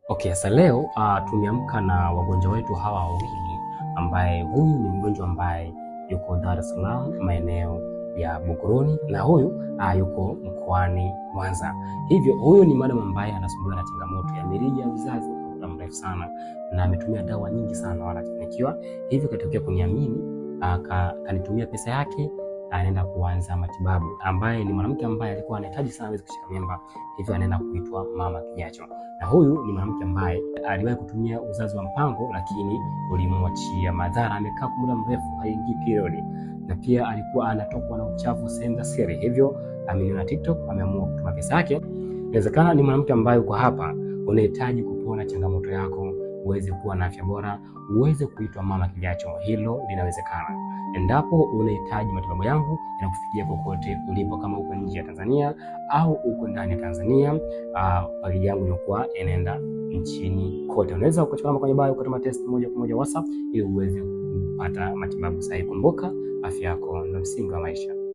Okay, sasa leo tumeamka na wagonjwa wetu hawa wawili, ambaye huyu ni mgonjwa ambaye yuko Dar es Salaam maeneo ya Buguruni na huyu yuko mkoani Mwanza. Hivyo huyu ni madam ambaye anasumbuliwa na changamoto ya mirija ya uzazi kwa muda mrefu sana na ametumia dawa nyingi sana wala hajafanikiwa. Hivyo katokea kuniamini, kanitumia pesa yake anaenda kuanza matibabu, ambaye ni mwanamke ambaye alikuwa anahitaji sana aweze kushika mimba, hivyo anaenda kuitwa mama kijacho. Na huyu ni mwanamke ambaye aliwahi kutumia uzazi wa mpango, lakini ulimwachia madhara. Amekaa kwa muda mrefu haingii period, na pia alikuwa anatokwa na uchafu sehemu za siri. Hivyo ameniona TikTok, ameamua kutuma pesa yake. Inawezekana ni mwanamke ambaye uko hapa unahitaji kupona changamoto yako, uweze kuwa na afya bora, uweze kuitwa mama kijacho. Hilo linawezekana. Endapo unahitaji matibabu yangu, yanakufikia kokote ulipo, kama uko nje ya Tanzania au uko ndani ya Tanzania. Pakeji yangu inakuwa inaenda nchini kote. Unaweza ukachukua namba kwenye bio ukatuma test moja kwa moja WhatsApp ili uweze kupata matibabu sahihi. Kumbuka, afya yako ndio msingi wa maisha.